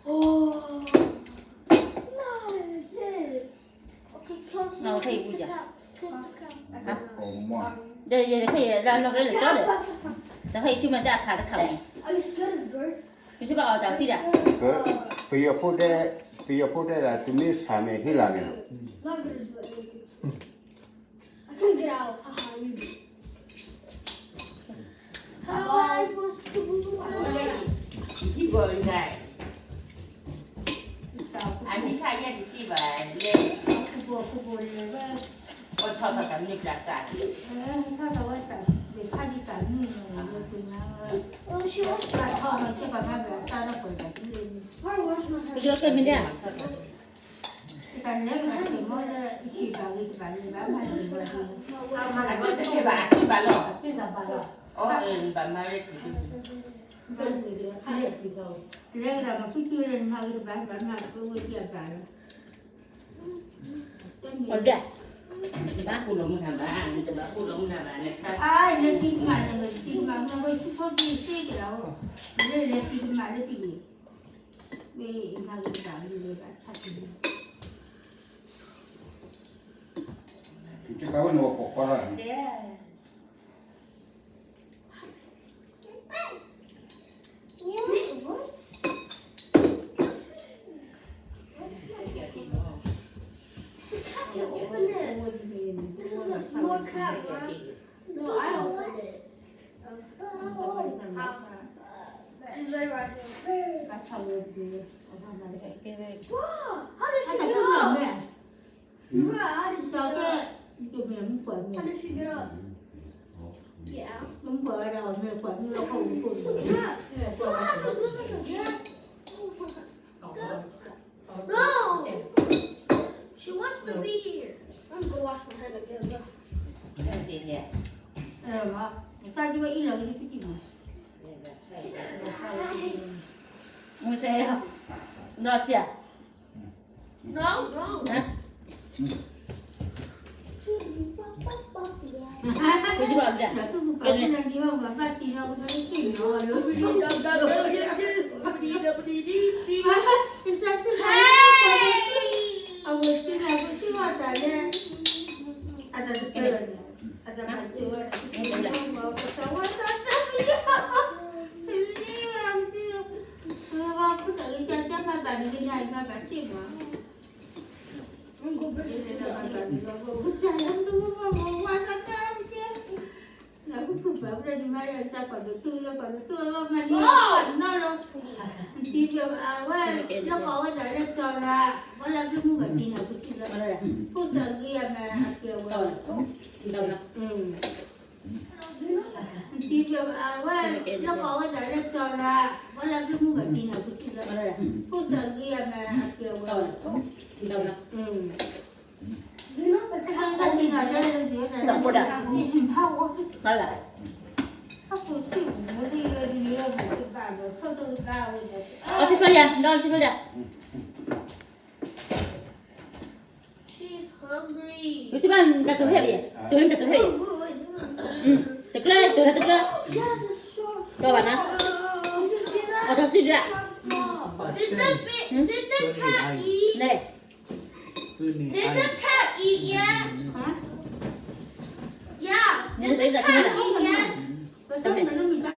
Oh, no, it is. Okay, close. No, okay, we just. Oh, my. ဒီးယတခဲအံၤလၢလီၢ်ကျဲလၢကၠီဒီး, တခဲအံၤ ကၠူမ့ၢ်တၢ်အခါတခါမး, ပစံးဘၣ်အီၤတၢ်စံးဒၣ်, ပယီၤဖိတဲ, ပယီၤဖိတဲဒၣ် တုၤမ့ၢ်ဆၣ်မ့ၢ်ဟ့ၣ်လီၤန့ၣ်လီၤ. I can't get out. Haha, you do. How am I supposed to move? ယထံၣ်ဘၣ်အံၤဒၣ်, အမ့ၢ်ခါယဲၢ်တထံၣ်ဘၣ်လဲၣ်, အိၣ်ထီၣ်ထီၣ်တၢ်မ့ၢ်ပျၢ်စၢ်, ပယီၤကဲမ့ၢ်ဒၣ်, အထံၣ်ဘၣ်အထံၣ်ဘၣ်လီၤ, အီၣ်အဲၣ်ဘၣ်မၤရဲၣ်က့ၤ, တလဲကဒီးမၤဖုၣ်ဖုၣ်လၢနမၤက့ၤတဘၣ်ဘၣ်မၤက့ၤဝဲဒၣ်ဘၣ်လီၤ. အီၣ်ဒၣ်, တဘၣ်ကူၣ်လီၤမုၢ်နၤဘၣ်, တဘၣ်ကူၣ်လီၤမုၢ်နၤဘၣ်, အါ လဲၤတံၢ်ကမၣ်န့ၣ် လဲၤတံၢ်ကမၣ် မ့ၢ်ဝဲဆူဖိတံၢ်စ့ၢ်ကီးလီၤ, လဲၤလဲၤတံၢ်ကမၣ်လၢတံၢ်န့ၣ်, မ့ၢ်အံၤမၤက့ၤတဘၣ်လၢဘၣ်ဆၣ်တံၢ်န့ၣ် Wait, what? What's my cup? I can't open it. This is a small cup, Mom. No, I opened it. She's like right there. Whoa, how did she get up? How did she get up? Yeah. No! She wants to be here. I'm gonna go wash my hand again. Mùa xe, nó chia. No, no. Hả? Cô chú bảo đi. Hey! She's hungry. နတၢ်တိၤဟဲဘၣ်, တိၤနတၢ်တိၤဟဲ, တကျၢၤ, တိၤတၢ်တကျၢၤ, ကီဘၣ်နၤ, အတၢ်စံးဒၣ်, Did the, did the cat eat? နဲ, Did the cat eat yet? Yeah. Did the cat eat yet?